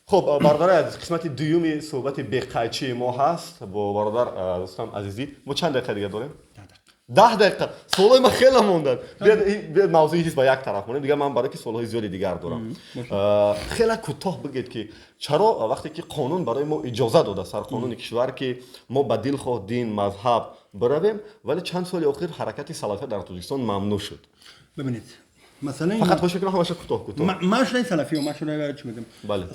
Хуб, бародари азиз, қисмати дуюми суҳбати беқайчии мо ҳаст бо бародар Рустам Азизӣ. Мо чанд дақиқа дигар дорем? 10 дақиқа. Суолҳои ман хеле монданд. Биёед, мавзӯи ҳизб ба як тараф монем, дигар ман барои ки суолҳои зиёди дигар дорам. Хеле кӯтоҳ бигӯед, ки чаро вақте ки қонун барои мо иҷоза дода, сарқонуни кишвар, ки мо ба дилхоҳ дин, мазҳаб биравем, вале чанд соли охир ҳаракати салафия дар Тоҷикистон мамнӯъ шуд? Бибинед, масалан, фақат хоҳиш мекунам, ҳамаша кӯтоҳ, кӯтоҳ. Ман шудаи салафиё, ман шуда чӣ мегӯям?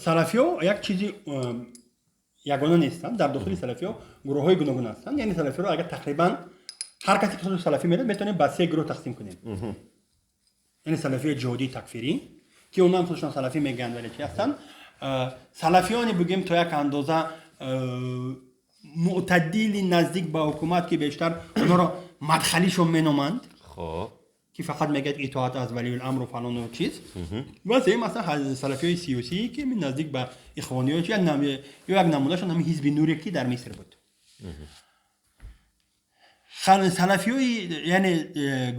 Салафиё як чизи ягона нестанд. Дар дохили салафиё гурӯҳҳои гуногун ҳастанд. Яъне салафиёро агар тақрибан ҳар касе ки худро салафӣ медонад, метавонем ба се гурӯҳ тақсим кунем. Яъне салафиёи ҷиҳодии такфирӣ, ки онҳам худашон салафӣ мегӯянд, вале чи ҳастанд, салафиёне бигӯем, то як андоза мӯътадили наздик ба ҳукумат, ки бештар онҳоро мадхалишон меноманд, ки фақат мегӯяд итоат аз валиюламру фалону чиз. Ва сеюм, масалан, салафиёи сиёсӣ, ки наздик ба ихвониё, ё як намунашон ҳамин Ҳизби Нуре, ки дар Миср буд. Салафиёи, яъне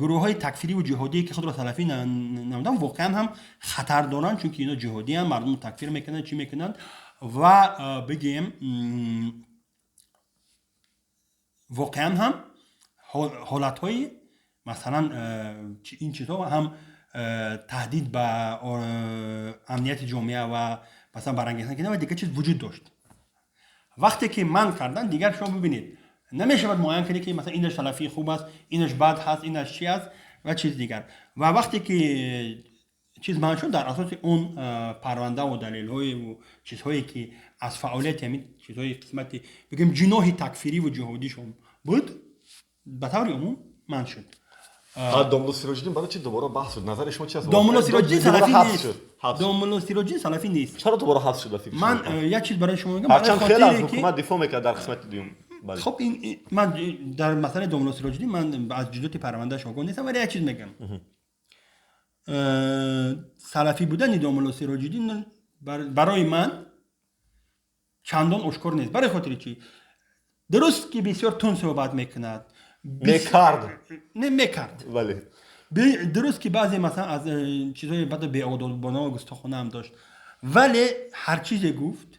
гурӯҳҳои такфириву ҷиҳодие, ки худро салафӣ намуданд, воқеан ҳам хатар доранд, чунки ино ҷиҳодиянд, мардумро такфир мекунанд, чӣ мекунанд. Ва бигӯем, воқеан ҳам ҳолатҳои, масалан, ин чизҳо ҳам таҳдид ба амнияти ҷомеа ва масалан барангехтан ва дигар чиз вуҷуд дошт. Вақте ки манъ карданд, дигар шумо бибинед, намешавад муайян кунед, ки масалан инаш салафии хуб аст, инаш бад ҳаст, инаш чи аст ва чиз дигар. Ва вақте ки чиз манъ шуд, дар асоси он парвандаву далелҳоеву чизҳое, ки аз фаъолияти ҳамин чизҳои қисмати, бигӯем, ҷиноҳи такфириву ҷиҳодишон буд, ба таври умум манъ шуд. Домулло Сироҷиддин барои чи дубора баҳс шуд? Назари шумо чи аст? Домулло Сироҷиддин салафӣ нест. Домулло Сироҷиддин салафӣ нест. Чаро дубора ҳабс шуд, ба фикри ман? Як чиз барои шумо мегӯям. Ҳарчанд хеле аз ҳукумат дифоъ мекард дар қисмати дуюм. Хоб, ман дар масъалаи домулло Сироҷиддин ман аз ҷузъиёти парвандааш огоҳ нестам, вале як чиз мегӯям: салафӣ будани домулло Сироҷиддин барои ман чандон ошкор нест. Барои хотири чӣ? Дуруст ки бисёр тунд суҳбат мекунад. Мекард. Не, мекард. Дуруст ки баъзе, масалан, аз чизҳои баъд беодобона, густохона ҳам дошт, вале ҳар чизе гуфт,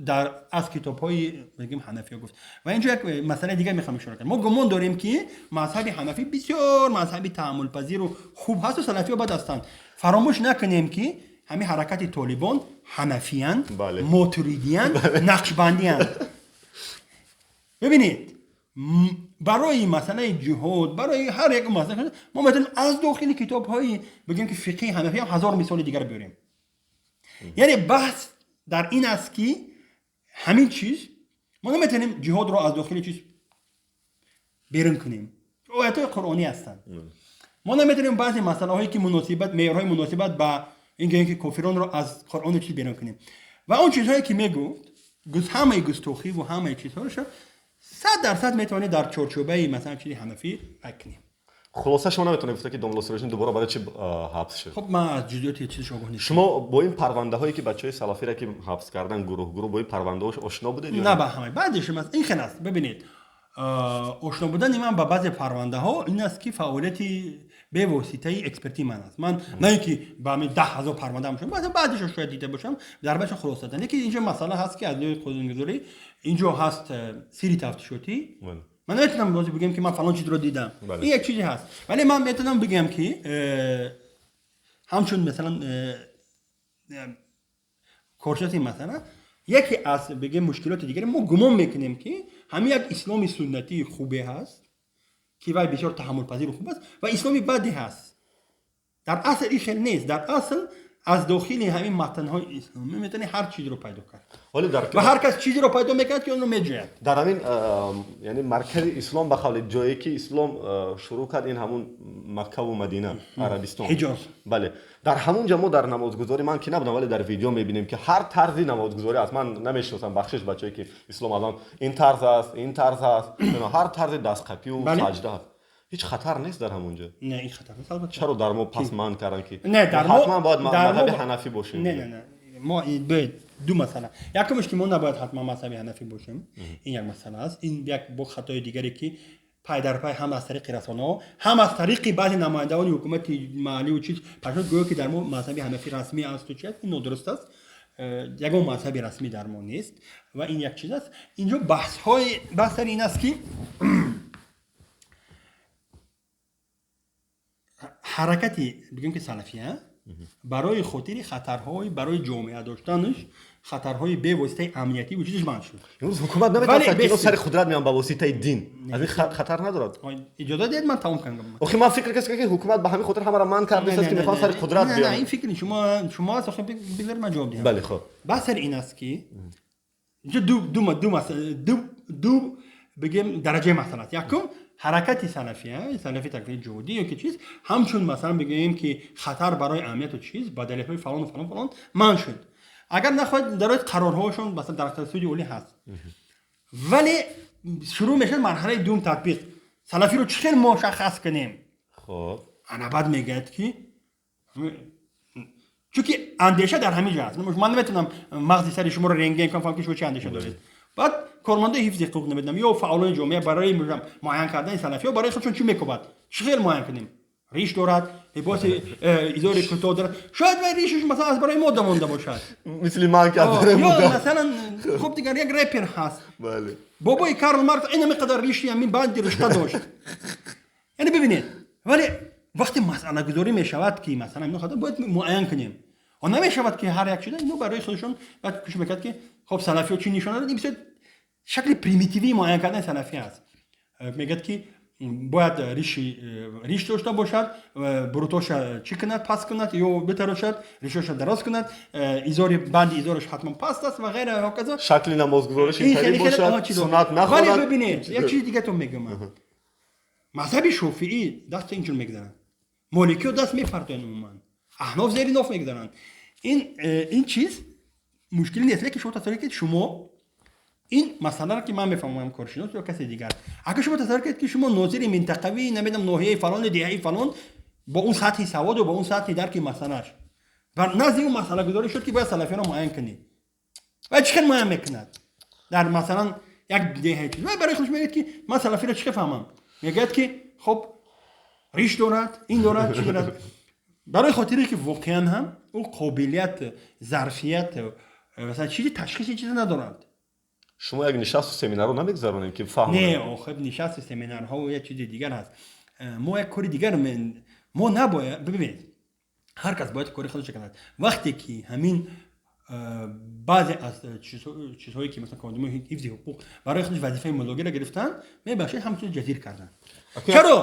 дар аз китобҳои, мегӯем, ҳанафиё гуфт. Ва инҷо як масъалаи дигар мехоҳам ишора кунам. Мо гумон дорем, ки мазҳаби ҳанафӣ бисёр мазҳаби таҳаммулпазиру хуб ҳасту салафиё бад ҳастанд. Фаромӯш накунем, ки ҳамин ҳаракати Толибон ҳанафиянд, мотуридиянд, нақшбандиянд. Бибинед, барои масъалаи ҷиҳод, барои ҳар як масъала мо метавонем аз дохили китобҳои, бигӯем, ки фиқҳи ҳанафӣ ҳам ҳазор мисоли дигар биёрем. Яъне баҳс дар ин аст, ки ҳамин чиз мо наметавонем ҷиҳодро аз дохили чиз берун кунем, оятҳои қуръонӣ ҳастанд. Мо наметавонем баъзе масъалаҳое, ки муносибат, меъёрҳои муносибат ба ин ки кофиронро аз қуръону чиз берун кунем. Ва он чизҳое, ки мегуфт, ҳамаи густохиву ҳамаи чизҳоро 100% метавонед дар чорчӯбаи, масалан, чизи ҳанафӣ рад кунем. Хулоса, шумо наметавонед гуфта, ки домулло Сироҷиддин дубора барои чи ҳабс шуд? Хоб, ман аз ҷузъиёти чизаш огоҳ нестам. Шумо бо ин парвандаҳое, ки бачаҳои салафиро ки ҳабс кардан гурӯҳ гурӯҳ, бо ин парвандаҳо ошно будед? На ба ҳама. Баъдеш ин хел аст, бибинед, ошно будани ман ба баъзе парвандаҳо ин аст, ки фаъолияти бевоситаи экспертии ман аст. Ман на ин ки ба ҳамин 10 000 парванда ҳам, баъдешо шояд дида бошам, дар баъдшон хулоса. Лекин инҷо масъала ҳаст, ки аз нигоҳи қонунгузорӣ инҷо ҳаст сири тафтишотӣ. Ман наметавонам бози бигӯям, ки ман фалон чизро дидам. Ин як чизе ҳаст, вале ман метавонам бигӯям, ки ҳамчун, масалан, коршиноси масъала, яке аз, бигем, мушкилоти дигаре, мо гумон мекунем, ки ҳамин як исломи суннатии хубе ҳаст, ки вай бисёр таҳаммулпазиру хуб аст, ва исломи баде ҳаст. Дар асл ин хел нест. Дар асл аз дохили ҳамин матнҳои исломӣ метавонӣ ҳар чизро пайдо кард ва ҳар кас чизеро пайдо мекунад, ки онро меҷӯяд. Дар ҳамин, яъне маркази ислом, ба қавли ҷое ки ислом шурӯъ кард, ин ҳамун Маккаву Мадина, Арабистон. Ҳиҷоз. Бале, дар ҳамун ҷо мо дар намозгузорӣ, ман ки набудам, вале дар видео мебинем, ки ҳар тарзи намозгузорӣ аст. Ман намешиносам, бахшиш бачае ки ислом алон, ин тарз аст, ин тарз аст, ҳар тарзи дастқапию саҷда аст. Ҳеҷ хатар нест дар ҳамон ҷо? Не, ин хатар нест, албатта. Чаро дар мо пас манъ карданд, ки не, дар мо ҳатман бояд мазҳаби ҳанафӣ бошем? Не, не, не, мо бояд ду масъала. Якумаш, ки мо набояд ҳатман мазҳаби ҳанафӣ бошем, ин як масъала аст. Ин як бо хатои дигаре, ки Пай дар пай ҳам аз тариқи расонаҳо, ҳам аз тариқи баъзе намояндагони ҳукумати маҳалливу чиз пашод, гӯё ки дар мо мазҳаби ҳанафӣ расмӣ асту чи аст. Ин нодуруст аст. Ягон мазҳаби расмӣ дар мо нест ва ин як чиз аст. Инҷо баҳсҳои баҳс сари ин аст, ки ҳаракати, бигӯем ки, салафия барои хотири хатарҳои барои ҷомеа доштанаш, хатарҳои бевоситаи амниятӣ вуҷудаш манъ шуд. Имрӯз ҳукумат наметарсад, ки сари қудрат меоянд ба воситаи дин? Аз ин хатар надорад? Иҷоза диҳед, ман тамом кунам. Охи, ман фикр кардам, ки ҳукумат ба ҳамин хотир ҳамаро манъ кардааст, ки мехоҳанд сари қудрат биёянд. Ин фикри шумо аст. Охи, бигзор ман ҷавоб диҳам. Бале, хуб. Баҳс сари ин аст, ки инҷо ду, бигем, дараҷаи масъала аст. Якум, ҳаракати салафия, салафи такфири ҷуҳудӣ ё ки чиз, ҳамчун, масалан, бигӯем ки хатар барои амнияту чиз ба далелҳои фалону фалон фалон манъ шуд. Агар нахоҳед, дарои қарорҳошон, масалан, дар суди олӣ ҳаст. Вале шурӯъ мешавад марҳалаи дуюм, татбиқ. Салафиро чӣ хел мушаххас кунем? Ана баъд мегӯяд, ки чунки андеша дар ҳамин ҷо аст, ман наметавонам мағзи сари шуморо рентген кунам, фаҳмам, ки шумо чӣ андеша доред. Баъд кормандаи ҳифзи ҳуқуқ, намедонам, ё фаъолони ҷомеа барои муайян кардани салафиҳо барои худшон чӣ мекобад? Чӣ хел муайян кунем? Риш дорад, либоси изори кӯтоҳ дорад, шояд вай ришаш, масалан, аз барои мода монда бошад. Мисли ман, ки аз барои ё масалан, хуб, дигар як репер ҳаст. Бобои Карл Маркс ин қадар риши ҳамин банди ришта дошт. Яъне бибинед, вале вақте масъалагузорӣ мешавад, ки масалан ино бояд муайян кунем, он намешавад, ки ҳар як шуда ино барои худашон баъд кӯшиш мекард, ки хоб, салафиҳо чӣ нишона дорад. Ин бисёр шакли примитивии муайян кардани салафӣ аст. Мегӯяд, ки бояд риш дошта бошад, бурутоша чӣ кунад, паст кунад ё битарошад, ришоша дароз кунад, изори, банди изораш ҳатман паст аст ва ғайра ҳоказо. Шакли намозгузориш интари бошад, суннат нахонад. Вале бибинед, як чизи дигатон мегӯям. Мазҳаби шофиӣ даста инчун мегузаранд, моликиё даст мепартоянд, умуман аҳноф зери ноф мегузаранд. Ин чиз мушкилӣ нест, лекин шумо тасаввур кунед, шумо ин масъаларо, ки ман мефаҳмам, коршинос ё касе дигар, агар шумо тасаввур кунед, ки шумо нозири минтақавӣ, намедонам, ноҳияи фалони, деҳаи фалон, бо он сатҳи саводу бо он сатҳи дарки масъалааш ва назди ӯ масъалагузорӣ шуд, ки бояд салафиёро муайян кунӣ, ва чӣ хел муайян мекунад дар, масалан, як деҳаи чиз? Вай барои худш мегӯяд, ки ман салафиро чӣ хел фаҳмам? Мегӯяд, ки хоб, риш дорад, ин дорад, чӣ дорад. Барои хотире ки воқеан ҳам ӯ қобилият, зарфият, масалан, чизи ташхиси чизе надорад. Шумо як нишасту семинарро намегузаронем, ки фаҳм? Не, охир нишасту семинарҳо як чизи дигар ҳаст. Мо як кори дигар мо набояд. Бибинед, ҳар кас бояд кори худашо кунад. Вақте ки ҳамин баъзе аз чизҳое, ки масалан кормандони ҳифзи ҳуқуқ барои худаш вазифаи муллогиро гирифтанд, мебахшед, ҳамчун ҷазир карданд. Чаро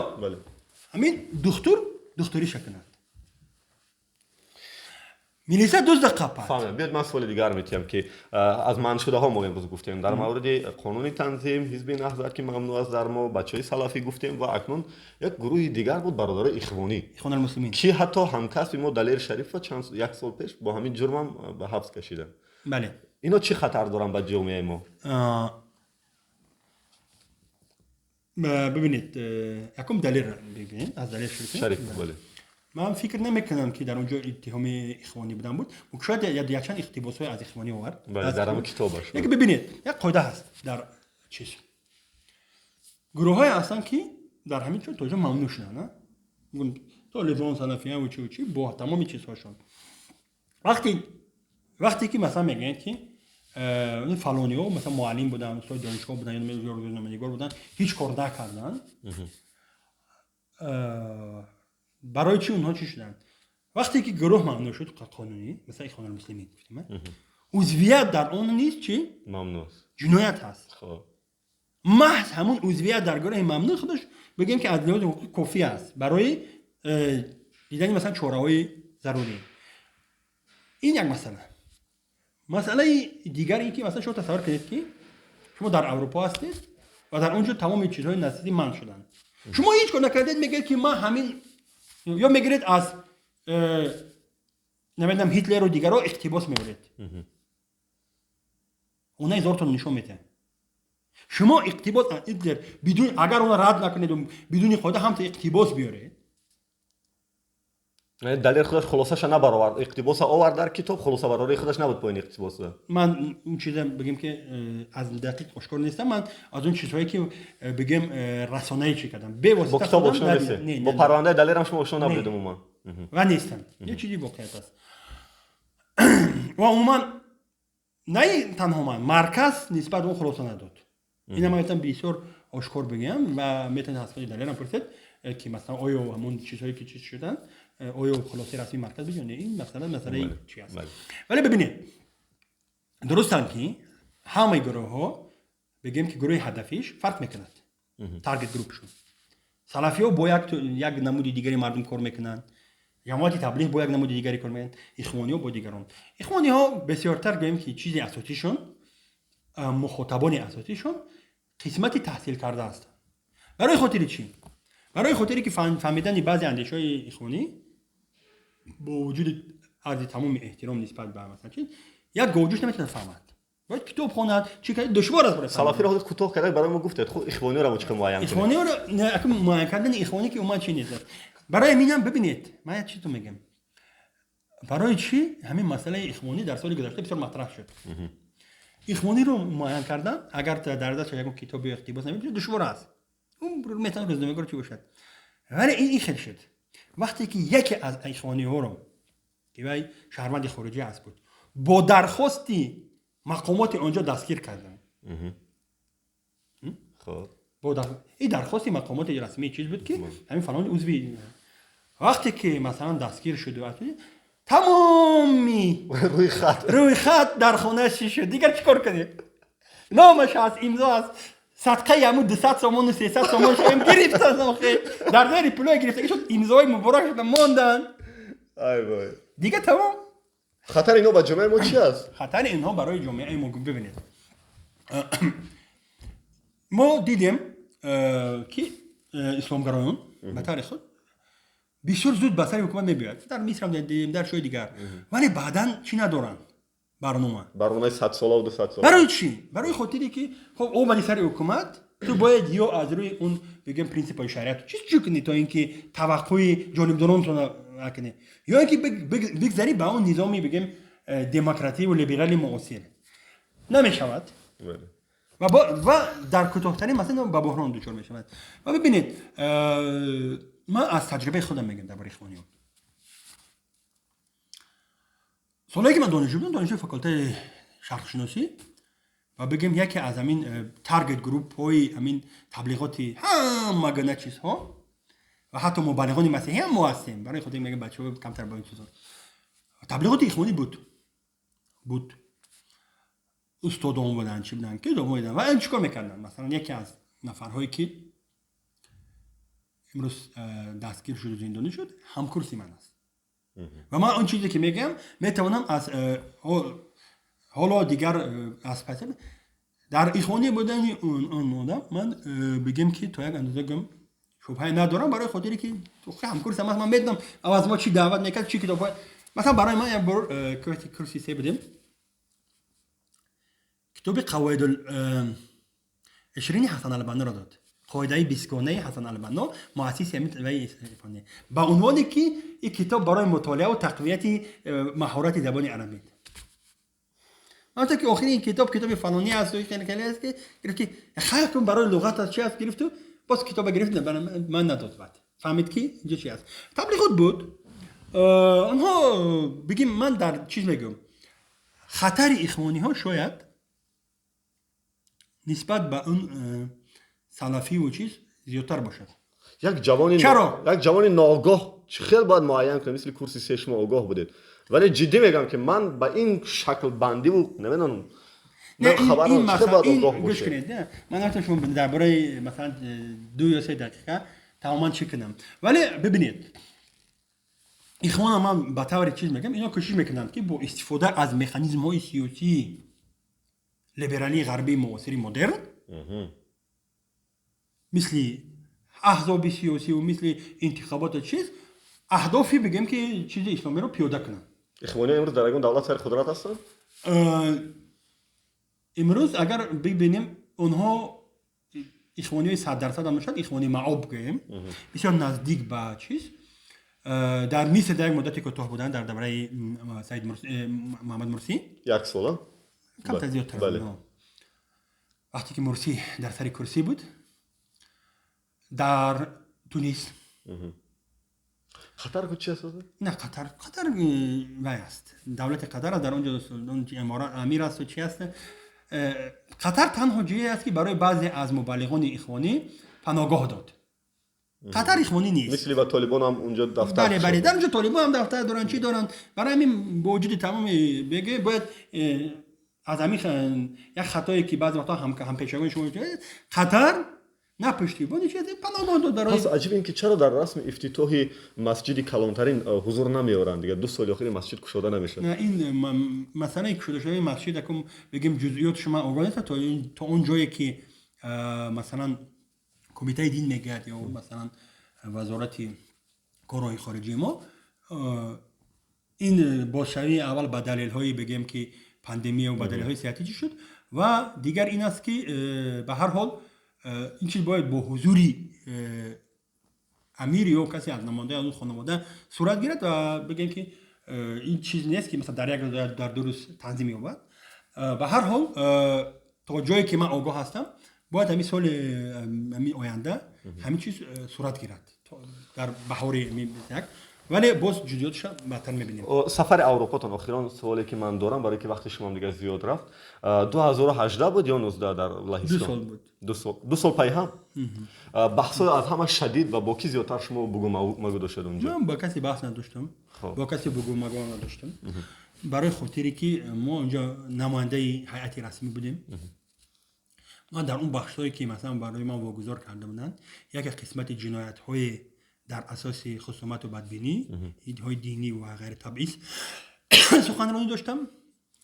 ҳамин духтур духтуриша кунад, милиса дузда қапад? Фаҳмидам. Биёед, ман суоли дигар метиҳам, ки аз манъшудаҳо мо имрӯз гуфтем, дар мавриди қонуни танзим, ҳизби Наҳзат, ки мамнӯъ аст дар мо, бачаҳои салафӣ гуфтем ва акнун як гурӯҳи дигар буд, бародарои ихвонӣ, ки ҳатто ҳамкасби мо Далер Шарифова чанд як сол пеш бо ҳамин ҷурмам ба ҳабс кашиданд. Ино чӣ хатар доранд ба ҷомеаи мо? Бибинед, якум Далер бибинед, аз Далер шурӯъ. Шариф, бале. Ман фикр намекунам, ки дар он ҷо иттиҳоми ихвонӣ будан буд. Шояд якчанд иқтибосҳое аз ихвонӣ овард. Дар ҳамон китобаш. Яке, бибинед, як қоида ҳаст дар чиз. Гурӯҳҳое ҳастанд, ки дар ҳамин ҷо то ҷо мамнӯъ шуданд, толибон, салафия чӣ чӣ, бо тамоми чизҳошон. Вақте ки, масалан, мегӯянд, ки фалониҳо, масалан, муаллим буданд, устоди донишгоҳ буданд ё рӯзноманигор буданд, ҳеҷ кор накарданд, барои чӣ онҳо чӣ шуданд? Вақте ки гурӯҳ мамнӯъ шуд қонунӣ, масалан, Ихвонулмуслимин гуфтем, узвият дар он низ чӣ? Мамнӯъ аст. Ҷиноят ҳаст. Маҳз ҳамун узвият дар гурӯҳи мамнӯъ худаш, бигем, ки аз лиҳози ҳуқуқӣ кофӣ аст барои дидани, масалан, чораҳои зарурӣ. Ин як масъала. Масъалаи дигар ин ки, масалан, шумо тасаввур кунед, ки шумо дар Аврупо ҳастед ва дар он ҷо тамоми чизҳои насибӣ манъ шуданд. Шумо ҳеҷ кор накардед, мегӯед, ки ман ҳамин, ё мегиред аз намедонам, Ҳитлеру дигарро иқтибос меоред, она изортон нишон медиҳад. Шумо иқтибос аз Ҳитлер бидун, агар она рад накунеду бидуни қоида ҳамта иқтибос биёред. Далер худаш хулосаша набаровард, иқтибоса овард дар китоб, хулоса барории худаш набуд поини иқтибоса. Ман он чиза бигем ки аз дақиқ ошкор нестам, ман аз он чизҳое ки бигем расонаи чӣ кардам. Бо китоб ошно нестед? Бо парвандаи Далерам шумо ошно набудед умуман? Ва нестам. Як чизи воқеият аст. Ва умуман на танҳо ман, марказ нисбат ба он хулоса надод. Ина ман метавонам бисёр ошкор бигӯям ва метавонед аз худи Далерам пурсед ки масалан оё ҳамон чизҳое ки чиз шуданд, оё хулосаи расмии марказ буд ё не. Ин масъала масъалаи чи аст. Вале бибинед, дурустанд ки ҳамаи гурӯҳҳо бигем ки гурӯҳи ҳадафиш фарқ мекунад, target group шон. Салафиҳо бо як намуди дигари мардум кор мекунанд, ҷамоати таблиғ бо як намуди дигаре кор мекунанд, ихвониҳо бо дигарон. Ихвониҳо бисёртар гӯем ки чизи асосишон, мухотабони асосишон қисмати таҳсил карда ҳастанд. Барои хотири чӣ? Барои хотире ки фаҳмидани баъзе андешаҳои ихвонӣ бо вуҷуди арзи тамоми эҳтиром нисбат ба масалан чи як говҷӯш наметавонад фаҳмад, бояд китоб хонад, чӣ кардад, душвор аст барои Салафиро ҳозир кӯтоҳ карда барои мо гуфтед, хуб, ихвониро мо чӣ хел муайян кунем? Ихвониро муайян кардани ихвонӣ ки умуман чи нест. Барои минам бибинед, ман як чизо мегӯям. Барои чӣ ҳамин масъалаи ихвонӣ дар соли гузашта бисёр матраҳ шуд? Ихвониро муайян кардан, агар дар дасташ ягон китоби иқтибос намебошад, душвор аст. Он метавонад рӯзноманигор чӣ бошад. Вале ин хел шуд. Вақте ки яке аз ихвониҳоро ки вай шаҳрванди хориҷӣ аст буд, бо дархости мақомоти он ҷо дастгир карданд. Ин дархости мақомоти расмии чиз буд ки ҳамин фалон узви вақте ки масалан дастгир шуд, тамоми рӯи хат дар хона чӣ шуд, дигар чӣ кор кунем? Номаш ҳаст, имзо ҳаст, садқаи ҳамун 200 сомону 300 сомон шоем гирифтан, охе дар зери пулое гирифтагӣ шуд, имзои муборак шуда монданд. Ай вой. Дигар тамом. Хатари инҳо ба ҷомеаи мо чи аст? Хатари инҳо барои ҷомеаи мо, бибинед, мо дидем ки исломгароён ба таври худ бисёр зуд ба сари ҳукумат мебиёяд, дар Мисрам дидем, дар ҷои дигар, вале баъдан чӣ надоранд? Барнома. Барномаи садсола 200 сола. Барои чӣ? Барои хотире ки хоб омади сари ҳукумат, ту бояд ё аз рӯи он бигем принсипҳои шариат чиз чӣ кунӣ, то ин ки таваққӯи ҷонибдоронтона накунӣ, ё ин ки бигзарӣ ба он низоми бигем демокративу либерали муосир. Намешавад ва дар кӯтоҳтарин масъала ба буҳрон дучор мешавад. Ва бибинед, ман аз таҷрибаи худам мегӯям дар бораи ихвониён. Солое ки ман донишҷӯ будам, донишҷӯи факултаи шарқшиносӣ, ва бигем яке аз ҳамин target group ҳои ҳамин таблиғоти ҳама гуна чизҳо ва ҳатто мубаллиғони масеҳӣ ҳам мо ҳастем, барои хотир мегӯям бачаҳо камтар бо ин чизҳо таблиғоти ихвонӣ буд, устодон буданд, чӣ буданд, ки идома медоданд. Ва ин чӣ кор мекарданд? Масалан, яке аз нафарҳое ки имрӯз дастгир шуду зиндонӣ шуд, ҳамкурси ман аст. Ва ман он чизе ки мегӯям, метавонам аз ҳоло дигар аз пас дар ихвонӣ будани он одам ман бигем ки то як андоза гум шубҳае надорам, барои хотире ки ҳамкурсам аст, ман медонам аз мо чӣ даъват мекард, чӣ китобҳо. Масалан, барои ман як бор, курси се будем, китоби Қавоидул ишрини Ҳасан Албанноро дод, қоидаи бисгонаи Ҳасан Албанно, муассиси ҳамин, ба унвоне ки ин китоб барои мутолиа ва тақвияти маҳорати забони арабӣ. Ман ки охири ин китоб китоби фалонӣ аст, хеле хеле аст ки гирифт, ки хайр кун, барои луғат аст, чи аст, гирифту боз китоба гирифт, ман надод. Баъд фаҳмид ки инҷо чи аст, таблиғот буд. Онҳо бигим, ман дар чиз мегӯям, хатари ихвониҳо шояд нисбат ба он салафиву чиз зиёдтар бошад. Як ҷавони Чаро? Як ҷавони ноогоҳ чӣ хел бояд муайян кунем? Мисли курси се шумо огоҳ будед, вале ҷиддӣ мегӯям ки ман ба ин шаклбандиву намедонам, хабар чӣ бояд огоҳ гӯш кунед, ман наметавонам шумо дар бораи масалан 2 ё 3 дақиқа тамоман чӣ кунам, вале бибинед, ихвона ман ба таври чиз мегӯям, ино кӯшиш мекунанд ки бо истифода аз механизмҳои сиёсии либералии ғарбии муосири модерн, мисли аҳзоби сиёсиву мисли интихоботу чиз, аҳдофи бигем ки чизи исломиро пиёда кунанд. Ихвониҳо имрӯз дар ягон давлат сари қудрат ҳастанд? Имрӯз агар бибинем, онҳо ихвониҳои 100% ҳам нашад, ихвони маоб гӯем, бисёр наздик ба чиз. Дар Миср дар як муддати кӯтоҳ буданд, дар давраи Саид Муҳаммад Мурсӣ. Як сола? Камтар зиёдтар. Вақте ки Мурсӣ дар сари курсӣ буд, дар Тунис. Қатар ку чи аст? Не, Қатар вай аст, давлати Қатар аст, дар он ҷо амир асту чи аст. Қатар танҳо ҷое аст, ки барои баъзе аз мубаллиғони ихвонӣ паноҳгоҳ дод. Қатар ихвонӣ нест. Мисли ба Толибон ҳам унҷо дафтар. Бале, дар онҷо Толибон ҳам дафтар доранд, чӣ доранд. Барои ҳамин бо вуҷуди тамоми беге бояд аз ҳамин як хатое, ки баъзе вақтҳо ҳампешагони шумо, Қатар на пуштибони чи паноҳгоҳ дод барои. Пас аҷиб ин ки чаро дар расми ифтитоҳи масҷиди калонтарин ҳузур намеоранд? Дигар 2 соли охири масҷид кушода намешавад. Ин масъалаи кушодашавии масҷид, акум бигем, ҷузъиётшо ман огоҳ нестам, то он ҷое ки масалан кумитаи дин мегӯяд ё масалан вазорати корҳои хориҷии мо. Ин бозшавии аввал ба далелҳои, бигем, ки пандемия ва ба далелҳои сиҳатӣ чӣ шуд, ва дигар ин аст, ки ба ҳар ҳол ин чиз бояд бо ҳузури амир ё касе аз намояндаи он хонавода сурат гирад. Ва бигем, ки ин чиз нест, ки масалан дар як рӯз, дар 2 рӯз танзим ёбад. Ба ҳар ҳол, то ҷое ки ман огоҳ ҳастам, бояд ҳамин соли ҳамин оянда ҳамин чиз сурат гирад, дар баҳори як, вале боз ҷузъиётша баъдтар мебинем. Сафари Аврупотон, охирон суоле, ки ман дорам, барое ки вақти шумоам дигар зиёд рафт. 2018 буд ё 19 дар Лаҳистон? 2 сол буд. 2 сол, 2 сол пайҳам баҳсҳои аз ҳама шадид ва бо кӣ зиёдтар шумо бугу магу доштед унҷо? Ман бо касе баҳс надоштам, бо касе бугу магу надоштам, барои хотире ки мо онҷо намояндаи ҳайати расмӣ будем. Ман дар он бахшҳое, ки масалан барои ман вогузор карда буданд, яке қисмати ҷиноятҳои дар асоси хусумату бадбинӣ ҳои динӣ ва ғайри табъиз суханронӣ доштам,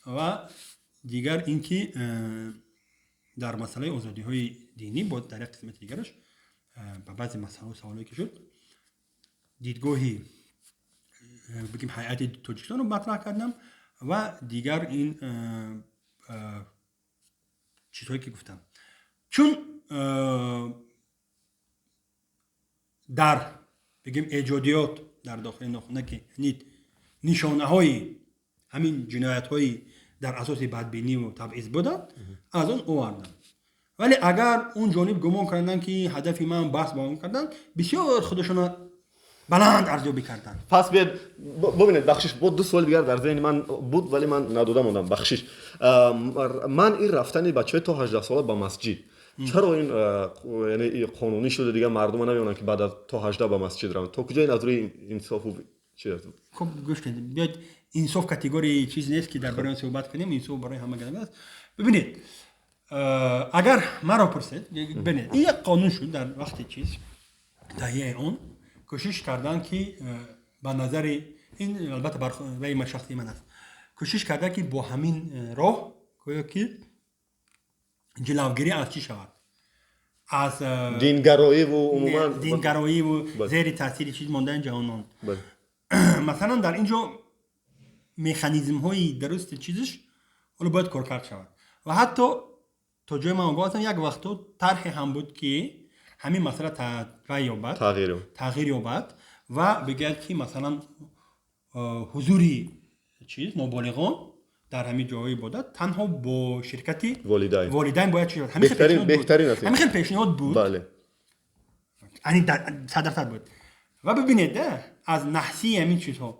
ва дигар ин ки дар масъалаи озодиҳои динӣ бо дар як қисмати дигараш ба баъзе масъалаҳо саволое ки шуд, дидгоҳи бигем ҳайати Тоҷикистонро матраҳ кардам. Ва дигар ин чизҳое, ки гуфтам, чун дар бигем эҷодиёт дар дохили нохуна ки нишонаҳои ҳамин ҷиноятҳои дар асоси бадбиниву табъиз буданд, аз он овардам. Вале агар он ҷониб гумон карданд, ки ҳадафи ман баҳс ба он кардан, бисёр худашона баланд арзёбӣ карданд. Пас биед бубинед, бахшиш, бо ду суоли дигар дар зеҳни ман буд, вале ман надода мондам, бахшиш. Ман ин рафтани бачаҳои то 18 сола ба масҷид, чаро ин яъне қонунӣ шуда? Дигар мардума намеонанд, ки баъд аз то 18 ба масҷид раванд. То куҷо ин аз рӯи инсофу чи аст? Хуб, гӯш кунед, биёед, инсоф категорияи чиз нест, ки дар бораи он суҳбат кунем. Инсоф барои ҳама аст. Бибинед, агар маро пурсед, бинед, ин як қонун шуд, дар вақти чиз таҳияи он кӯшиш карданд, ки ба назари ин, албатта барои шахси ман аст, кӯшиш карданд, ки бо ҳамин роҳ гӯё ки ҷилавгирӣ аз чӣ шавад, аз дингароиву умуман. Дингароиву зери таъсири чиз мондани ҷавонон. Масалан, дар ин ҷо механизмҳои дурусти чизиш ҳоло бояд коркард шавад. Ва ҳатто то ҷои ман огоҳ ҳастам, як вақто тарҳе ҳам буд, ки ҳамин масъала тағйир ёбад, тағйир ёбад ва бигӯяд, ки масалан ҳузури чиз ноболиғон дар ҳамин ҷойҳои ибодат танҳо бо ширкати волидайн бояд чиз. Беҳтарин. Ҳамин хел пешниҳод буд, 100% буд. Ва бибинед, аз наҳсии ҳамин чизҳо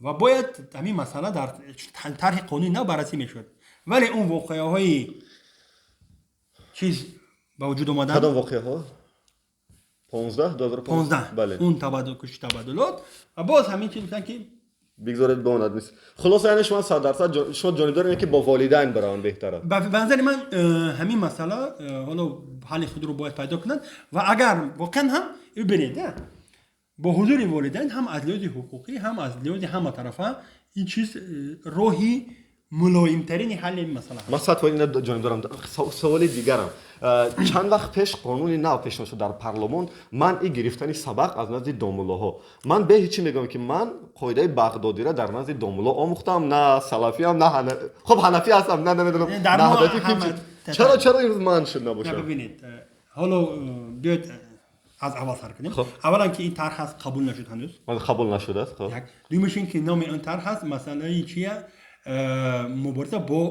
ва бояд ҳамин масъала дар тарҳи қонуни нав баррасӣ мешуд, вале он воқеаҳои чиз ба вуҷуд омадан. Кадом воқеаҳо? 15, 15, он кӯшиши табаддулот ва боз ҳамин чиз гуфтанд, ки бигзоред бимонад. Хулоса, яъне шумо 100% шумо ҷонибдор ки бо волидайн бараванд беҳтар аст? Ба назари ман, ҳамин масъала ҳоло ҳалли худро бояд пайдо кунад. Ва агар воқеан ҳам бибинед, бо ҳузури волидайн, ҳам аз лиҳози ҳуқуқӣ, ҳам аз лиҳози ҳама тарафа, ин чиз роҳи мулоимтарини ҳалли ин масъала. Ман 100% ина ҷонибдорам. Саволи дигарам: чанд вақт пеш қонуни нав пешниҳод шуд дар парлумон, манъи гирифтани сабақ аз назди домуллоҳо. Ман бе ҳечӣ мегӯям, ки ман қоидаи бағдодира дар назди домулло омӯхтам, на салафиам, на хуб ҳанафӣ ҳастам, на намедонам. Чаро имрӯз манъ шуд набошад? Бибинед, ҳоло биёед. Аз аввал сар кунем. Аввалан ки ин тарҳ ҳаст, қабул нашуд ҳанӯз. Қабул нашудааст. Хуб. Як. Дуюмаш ин ки номи он тарҳ ҳаст, масъалаи чия? Мубориза бо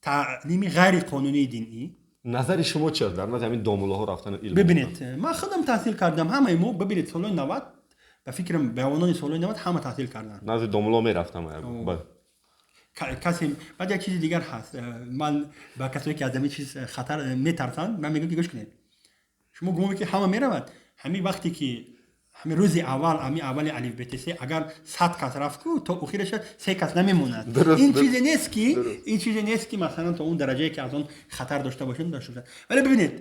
таълими ғайриқонунии динӣ. Назари шумо чи аст дар назди ҳамин домуллоҳо рафтану илм? Бибинед, ман худам таҳсил кардам, ҳамаи мо, бибинед, солҳои 90, ба фикрам, ҷавонони солҳои 90 ҳама таҳсил карданд. Назди домулло мерафтам. Касе баъд як чизи дигар ҳаст. Ман ба касое ки аз ҳамин чиз хатар метарсанд, ман мегӯям, ки гӯш кунед, шумо гумон ки ҳама меравад. Ҳамин вақте ки ҳамин рӯзи аввал, ҳамин аввали алифбетс, агар 100 кас рафт ку, то охираша се кас намемонад. Ин чизе нест ки, ин чизе нест ки масалан то он дараҷае ки аз он хатар дошта бошем, дошта бошад. Вале бибинед,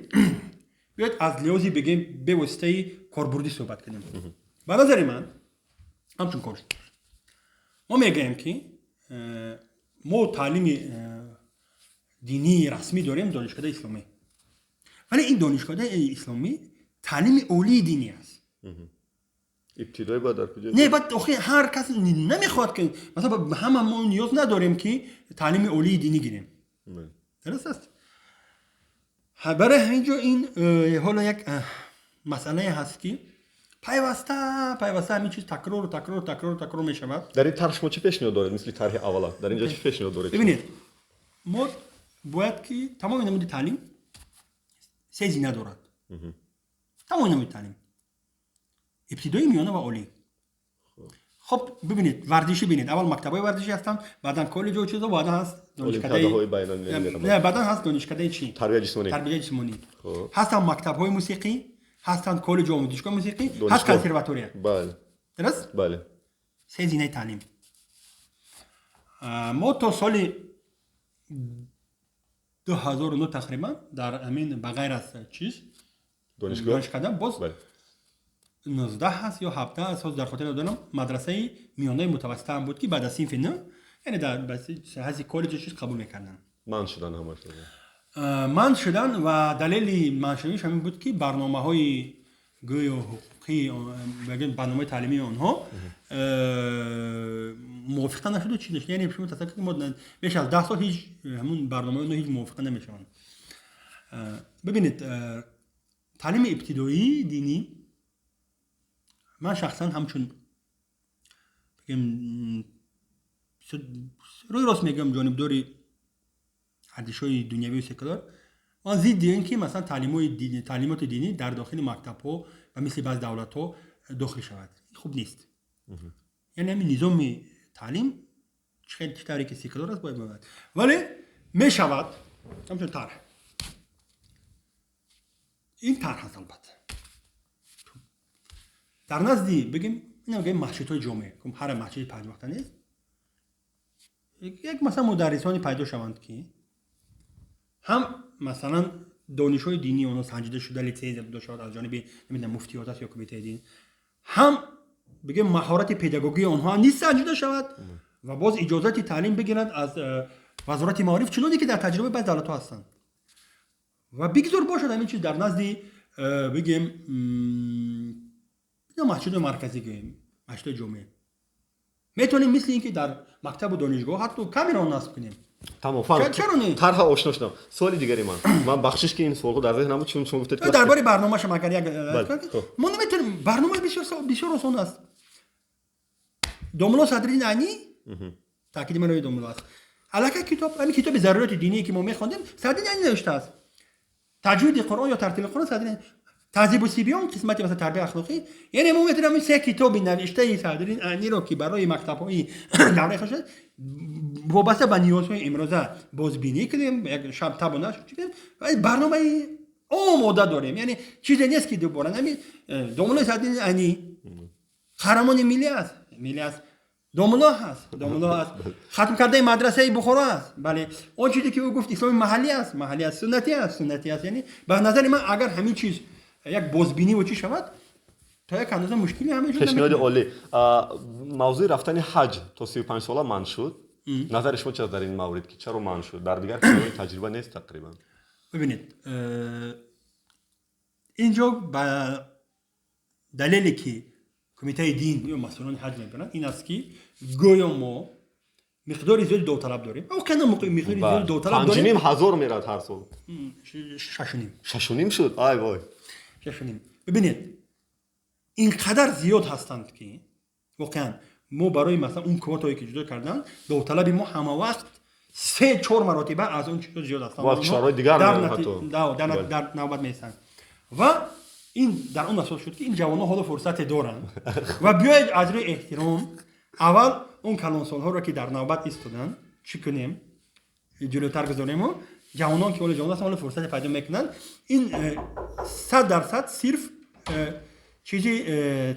биёед аз лиҳози, бигем, бевоситаи корбурдӣ суҳбат кунем. Ба назари ман, ҳамчун коршинос, мо мегӯем ки мо таълими динии расмӣ дорем, донишкадаи исломӣ, вале ин донишкадаи исломӣ таълими олии динӣ аст. Ибтидоӣ бояд дар куҷо? Не, баъд охи ҳар кас намехоҳад ки масалан ҳама мо ниёз надорем ки таълими олии динӣ гирем, дуруст аст? Барои ҳамин ҷо ин ҳоло як масъалае ҳаст, ки пайваста пайваста ҳамин чиз такрору такрор, такрор, такрор мешавад. Дар ин тарҳ шумо чӣ пешниҳод доред? Мисли тарҳи аввала дар ин ҷо чӣ пешниҳод доред? Бибинед, мо бояд ки тамоми намуди таълим се зина дорад. Тамоми намуди таълим: ибтидоӣ, миёна ва олӣ. Хоб, бибинед, варзишӣ, бинед, аввал мактабҳои варзишӣ ҳастанд, баъдан коллеҷҳо, чизо, баъдан ҳаст баъдан ҳаст донишкадаи чӣ? Тарбияи ҷисмонӣ. Ҳастанд мактабҳои мусиқӣ, ҳастанд коллеҷу омӯзишгоҳи мусиқӣ, ҳаст консерватория. Дуруст? Бале. Се зинаи таълим. Мо то соли 2009 тақрибан дар ҳамин, ба ғайр аз чиз, донишкада, боз 19 ҳаст ё 17 аст, ҳозир дар хотир надорам, мадрасаи миёнаи мутавассита ҳам буд, ки баъд аз синфи нӯ, яъне дар ҳайси коллеҷи чиз қабул мекарданд. Манъ шудан ҳамаш. Манъ шудан ва далели манъ шуданиш ҳамин буд, ки барномаҳои гӯё ҳуқуқӣ, барномаи таълимии онҳо мувофиқа нашуду чиз нашуд. Яъне шумо тасаввур кунед, мо беш аз 10 сол ҳеҷ ҳамун барномаи онҳо ҳеҷ мувофиқа намешаванд. Бибинед, таълими ибтидоии динӣ, ман шахсан ҳамчун, бигем, рӯи рост мегӯям, ҷонибдори арзишҳои дунявию секуляр, ман зидди ин ки масалан таълимоти динӣ дар дохили мактабҳо ва мисли баъзи давлатҳо дохил шавад, хуб нест. Яъне ҳамин низоми таълим чӣ тавре ки секуляр аст, бояд бошад, вале мешавад ҳамчун тарҳ. Ин тарҳ аст, албатта, дар назди, бигем, инам масҷидҳои ҷомеъ, ҳар масҷиди панҷвақта нест, як масалан мударрисоне пайдо шаванд, ки ҳам масалан донишҳои динии онҳо санҷида шуда, литсензия дода шавад аз ҷониби, намедонам, муфтиёт аст ё кумитаи дин, ҳам, бигем, маҳорати педагогии онҳо низ санҷида шавад ва боз иҷозати таълим бигиранд аз вазорати маориф, чуноне ки дар таҷрибаи баъзи давлатҳо ҳастанд. Ва бигзор бошад ҳамин чиз дар назди, бигем, масҷиди марказӣ, гӯем, масҷиди ҷомеъ. Метавонем мисли ин ки дар мактабу донишгоҳ ҳатто камераро насб кунем. Тамом. Чаро не? Тарҳа ошно шудам. Суоли дигари ман, бахшиш ки ин суолҳо дар зеҳнам буд, чун шумо гуфтед. Дар бораи барномаашам агар як, мо наметавонем, барнома бисёр бисёр осон аст. Домулло Садриддин Айнӣ, таъкиди ман рӯи домулло аст, аллакай китоб, ҳамин китоби зарурияти диние ки мо мехондем, Садриддин Айнӣ навиштааст. Таҷвиди Қуръон ё тартиби Қуръон Садриддин, Таҳзибу сибиён, қисмати масалан тарбияи ахлоқӣ. Яъне мо метавонем се китоби навиштаи Садриддин Айниро, ки барои мактабҳои давраи худ вобаста ба ниёзҳои имрӯза бозбинӣ кунем, як шаб табу нашр кунем, барномаи омода дорем. Яъне чизе нест ки дубора ҳамин домуллои Садриддин Айнӣ қаҳрамони миллӣ аст, миллӣ аст, домулло ҳаст, домулло аст, хатм кардаи мадрасаи Бухоро аст. Бале, он чизе ки ӯ гуфт, исломи маҳаллӣ аст, маҳаллӣ аст, суннатӣ аст, суннатӣ аст. Яъне ба назари ман, агар ҳамин чиз як бозбинӣ чӣ шавад, то як андоза мушкили ҳама. Пешниҳоди олӣ. Мавзӯи рафтани ҳаҷ то 35 сола манъ шуд. Назари шумо чист дар ин маврид, ки чаро манъ шуд? Дар дигар кишварҳои таҷриба нест тақрибан. Бибинед, инҷо ба далеле ки кумитаи дин ё масъулони ҳаҷ мебаранд, ин аст, ки гӯё мо миқдори зиёди довталаб дорем. Воқеан миқдори зиёди довталаб дорем. 5,5 ҳазор мерад ҳар сол. 6,5. 6,5 шуд? Ай вой. 6,5. Бибинед, инқадар зиёд ҳастанд, ки воқеан мо барои масалан он квотае ки ҷудо кардан, довталаби мо ҳама вақт 3-4 маротиба аз он чизо зиёд ҳастанд. Кишварҳои дигар. Дар навбат меистанд. Ва ин дар он асос шуд, ки ин ҷавонҳо ҳоло фурсате доранд ва биёед аз рӯи эҳтиром аввал он калонсолҳоро, ки дар навбат истоданд, чӣ кунем, ҷилӯтар гузорему ҷавонон, ки ҳоло ҷавон ҳастанд, ҳоло фурсате пайдо мекунанд. Ин 100% сирф чизи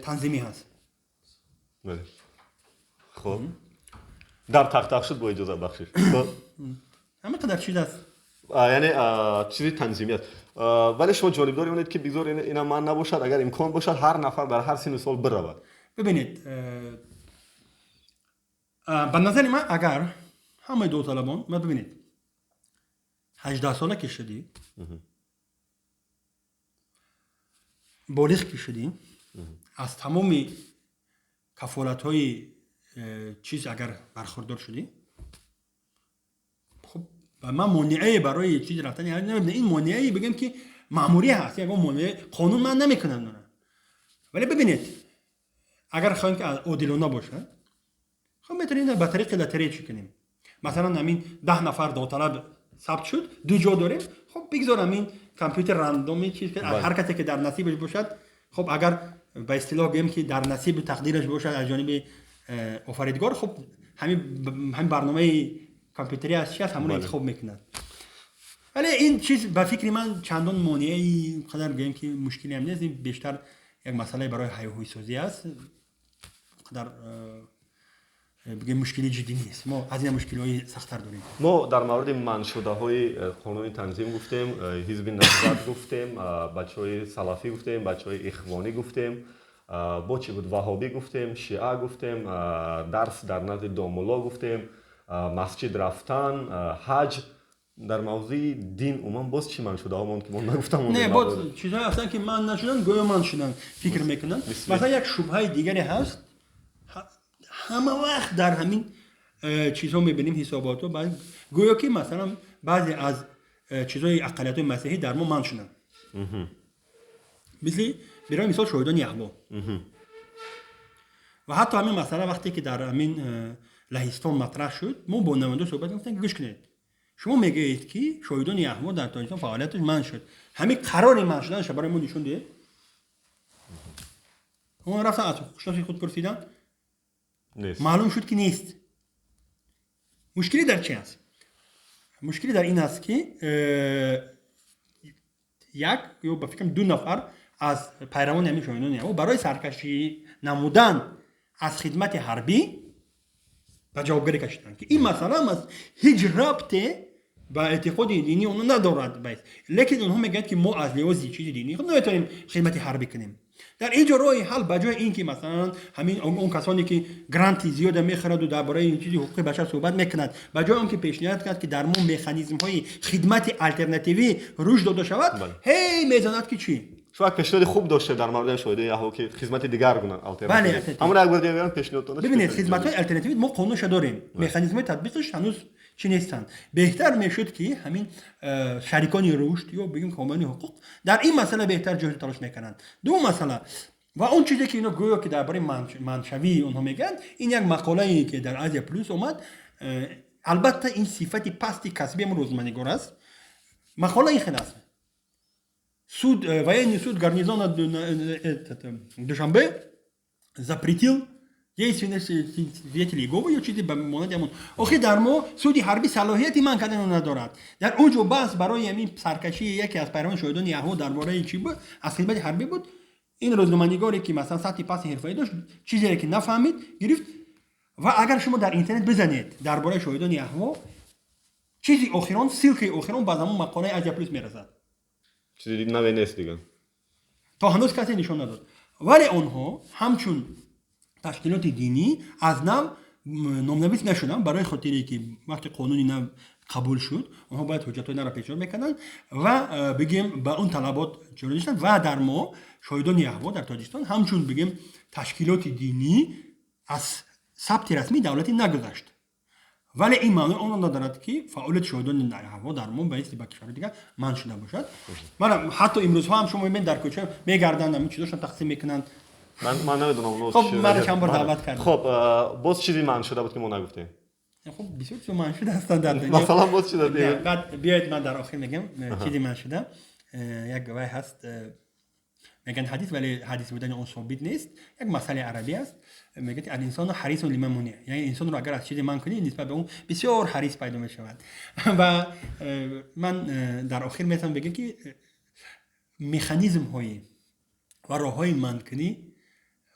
танзимӣ ҳаст. Хуб, дар тақтақ шуд, бо иҷозат, бахшиш. Ҳама қадар чиз аст. Яъне чизи танзимӣ аст, вале шумо ҷонибдори онед, ки бигзор ина ман набошад, агар имкон бошад, ҳар нафар дар ҳар синну сол биравад. Бибинед, ба назари ман, агар ҳамаи довталабон, бибинед, 18сола ки шудӣ, болиғ ки шудӣ, аз тамоми кафолатҳои чиз агар бархурдор шудӣ, хуб, ман монеае барои чиз рафтани намебинам. Ин монеае, бигем, ки маъмурия ҳаст, ягон монеа қонун ман намекунад. Вале бибинед, агар хоҳем, ки одилона бошад, хуб, метавонем ба тариқи лотерея чӣ кунем. Масалан, ҳамин 10 нафар довталаб сабт шуд, ду ҷо дорем, хуб, бигзор ҳамин компютер рандоми чиз, ҳар касе ки дар насибаш бошад, хуб, агар ба истилоҳ гӯем, ки дар насибу тақдираш бошад аз ҷониби офаридгор, хуб, ҳамин барномаи компютерӣ аст, чи аст, ҳамонро интихоб мекунад. Вале ин чиз, ба фикри ман, чандон монеаи қадар, гӯем, ки мушкиле ҳам нест. Ин бештар як масъалаи барои ҳайҳӯйсозӣ аст, қадар бигӯем, мушкили ҷиддӣ нест. Мо аз ин мушкилиҳои сахттар дорем. Мо дар мавриди манъшудаҳои қонуни танзим гуфтем, ҳизби Наҳзат гуфтем, бачаҳои салафӣ гуфтем, бачаҳои ихвонӣ гуфтем, бо чӣ буд, ваҳобӣ гуфтем, шиа гуфтем, дарс дар назди домулло гуфтем, масҷид рафтан, ҳаҷ. Дар мавзӯи дин умуман боз чӣ манъшудаҳо монд, ки мо нагуфтам? Не, боз чизҳое ҳастанд, ки манъ нашуданд, гӯё манъ шуданд фикр мекунанд. Масалан, як шубҳаи дигаре ҳаст, ҳама вақт дар ҳамин чизҳо мебинем, ҳисоботҳо, гӯё ки масалан баъзе аз чизҳои ақалиятҳои масеҳӣ дар мо манъ шуданд, мисли, барои мисол, Шоҳидони Яҳво. Ва ҳатто ҳамин масъала вақте ки дар ҳамин Лаҳистон матраҳ шуд, мо бо намояндаҳо суҳбат гуфтем, ки гӯш кунед, шумо мегӯед, ки Шоҳидони Яҳво дар Тоҷикистон фаъолияташ манъ шуд, ҳамин қарори манъ шуданаш барои мо нишон диҳед. Онҳо рафтан, аз ҳуқуқшиноси худ пурсиданд, маълум шуд, ки нест. Мушкилӣ дар чи аст? Мушкилӣ дар ин аст, ки як ё, ба фикрам, ду нафар аз пайравони ҳамин Шоҳидони Яҳво барои саркашӣ намудан аз хидмати ҳарбӣ ба ҷавобгарӣ кашиданд, ки ин масъала ҳеҷ рабте ба эътиқоди динии онҳо надорад, лекин онҳо мегӯянд, ки мо аз лиҳози чизи динии худ наметавонем хидмати ҳарбӣ кунем. Дар ин ҷо роҳи ҳал, ба ҷои ин ки масалан ҳамин он касоне, ки гранти зиёда мехӯраду дар бораи ин чизи ҳуқуқи башар суҳбат мекунад, ба ҷои он ки пешниҳод кунад, ки дар мо механизмҳои хидмати алтернативӣ рушд дода шавад, ҳей мезанад, ки чӣ? Шумо як пешниҳоди хуб доштед дар мавриди Шоҳидони Яҳво, ки хизмати дигар гуна, алтернативӣ. Ҳамон як бор дигар пешниҳодтон. Бибинед, хизматҳои алтернативӣ мо қонунша дорем, механизмҳои татбиқаш ҳанӯз чӣ нестанд. Беҳтар мешуд, ки ҳамин шарикони рушд ё бигем ҳомиёни ҳуқуқ дар ин масъала беҳтар ҷоҳду талош мекунанд. Дуюм масъала ва он чизе, ки ино гӯё ки дар бораи манъшавии онҳо мегӯянд, ин як мақолае, ки дар Азия Плюс омад. Албатта, ин сифати пасти касби ҳамон рӯзноманигор аст. Мақола ин хел аст: суд, военный суд гарнизона Душанбе запретил деятельность Свидетелей Иеговы ё чизе ба монанди ҳамон. Охир дар мо суди ҳарбӣ салоҳияти манъ карданро надорад. Дар он ҷо баҳс барои ҳамин саркашии яке аз пайравони Шоҳидони Яҳво дар бораи чӣ буд, аз хидмати ҳарбӣ буд. Ин рӯзноманигоре, ки масалан сатҳи пасти ҳирфаӣ дошт, чизере ки нафаҳмид, гирифт. Ва агар шумо дар интернет бизанед дар бораи Шоҳидони Яҳво, чизи охирон, ссылкаи охирон ба ҳамон мақолаи Азия Плюс мерасад. Чизи наве нест дигар. То ҳанӯз касе нишон надод, вале онҳо ҳамчун ташкилоти динӣ аз нав номнавис нашуданд, барои хотире ки вақте қонуни нав қабул шуд, онҳо бояд ҳуҷҷатҳои навро пешниҳод мекарданд ва бигем, ба он талабот ҷорӣ доштанд. Ва дар мо Шоҳидони Яҳво дар Тоҷикистон ҳамчун, бигем, ташкилоти динӣ аз сабти расмии давлатӣ нагузашт. Вале ин маънои онро надорад, ки фаъолияти шоҳидони Яҳово дар мо ба мисли ба кишварҳои дигар манъ шуда бошад. Мана, ҳатто имрӯзҳо ҳам шумо мебинед, дар кӯча мегарданд, ҳамин чизошон тақсим мекунанд. Ман намедонам. Хоб, маро чанд бор даъват карданд. Хоб, боз чизи манъ шуда буд, ки мо нагуфтем? Хуб, бисёр чиз манъ шуда ҳастанд дар дунё. Масалан, боз чиз? Баъд биёед, ман дар охир мегӯям чизи манъ шуда. Як вай ҳаст, мегӯянд ҳадис, вале ҳадис будани он собит нест, як масъалаи арабӣ аст. Мегӯяд: الإنسان حريص لما منع. Яъне инсонро агар аз чизе манъ кунӣ, нисбат ба он бисёр ҳарис пайдо мешавад. Ва ман дар охир метавонам бигӯям, ки механизмҳои ва роҳҳои манъкунӣ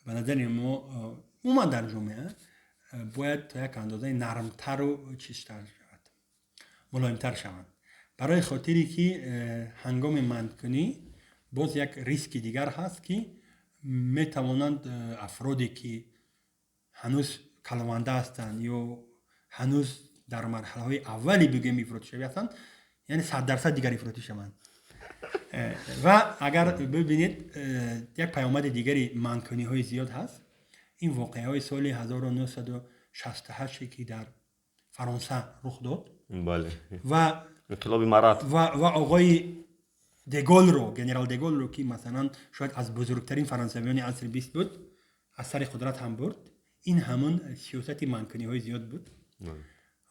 ба назари мо умуман дар ҷомеа бояд то як андозаи нармтару чизтар шавад, мулоимтар шаванд, барои хотире ки ҳангоми манъкунӣ боз як риски дигар ҳаст, ки метавонанд афроде, ки ҳанӯз калованда ҳастанд ё ҳанӯз дар марҳалаҳои аввали, бигӯем, ифротишавӣ ҳастанд, яъне 100% дигар ифротӣ шаванд. Ва агар бибинед, як паёмади дигари манъкуниҳои зиёд ҳаст. Ин воқеаҳои соли 1968, ки дар Фаронса рух дод. Ва инқилоби марат. Ва оғои Деголро, генерал Деголро, ки масалан шояд аз бузургтарин фаронсавиёни асри 20 буд, аз сари қудрат ҳам бурд, ин ҳамон сиёсати манъкуниҳои зиёд буд.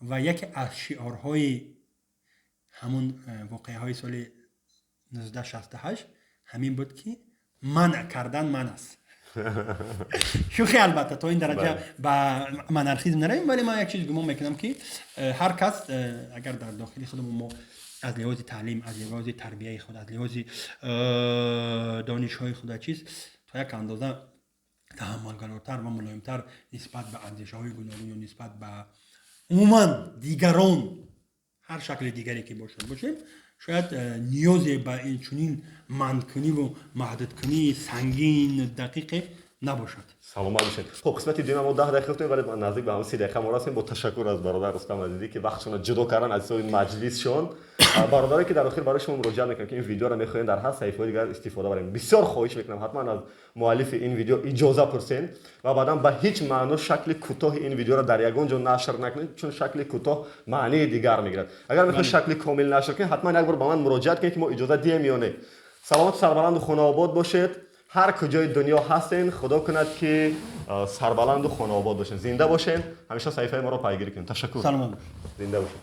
Ва яке аз шиорҳои ҳамон воқеаҳои соли 1968 ҳамин буд, ки манъ кардан манъ аст. Шӯхӣ, албатта, то ин дараҷа ба монархизм наравем, вале ман як чиз гумон мекунам, ки ҳар кас агар дар дохили худамон мо аз лиҳози таълим, аз лиҳози тарбияи худ, аз лиҳози донишҳои худ, чиз то як андоза таҳаммулгаротар ва мулоимтар нисбат ба андешаҳои гуногун ё нисбат ба умуман дигарон, ҳар шакли дигаре ки бошад, бошем, шояд ниёзе ба ин чунин манъкуниву маҳдудкунии сангин дақиқе набошад. Саломат бошед. Хуб, қисмати дуюм мо 10 дақиқа гуфтем, вале наздик ба ҳамн 30 дақиқа мо расем. Бо ташаккур аз бародар Рустам Азизӣ, ки вақтшонро ҷудо кардан аз ҳисоби маҷлисшон. Бародаре, ки дар охир барои шумо муроҷиат мекунам, ки ин видеоро мехоҳем дар ҳар саҳифаҳои дигар истифода барем, бисёр хоҳиш мекунам, ҳатман аз муаллифи ин видео иҷоза пурсен ва баъдан ба ҳеҷ маъно шакли кӯтоҳи ин видеоро дар ягон ҷо нашр накунед, чун шакли кӯтоҳ маънии дигар мегирад. Агар мехоҳед шакли комил нашр кунед, ҳатман як бор ба ман муроҷиат кунед, ки мо иҷоза диҳем ё не. Саломату сарбаланду хонаобод бошед. Ҳар куҷои дунё ҳастен, Худо кунад, ки сарбаланду хонаобод бошед, зинда бошед, ҳамеша саҳифаи моро пайгирӣ кунед. Ташаккур, зинда бошед.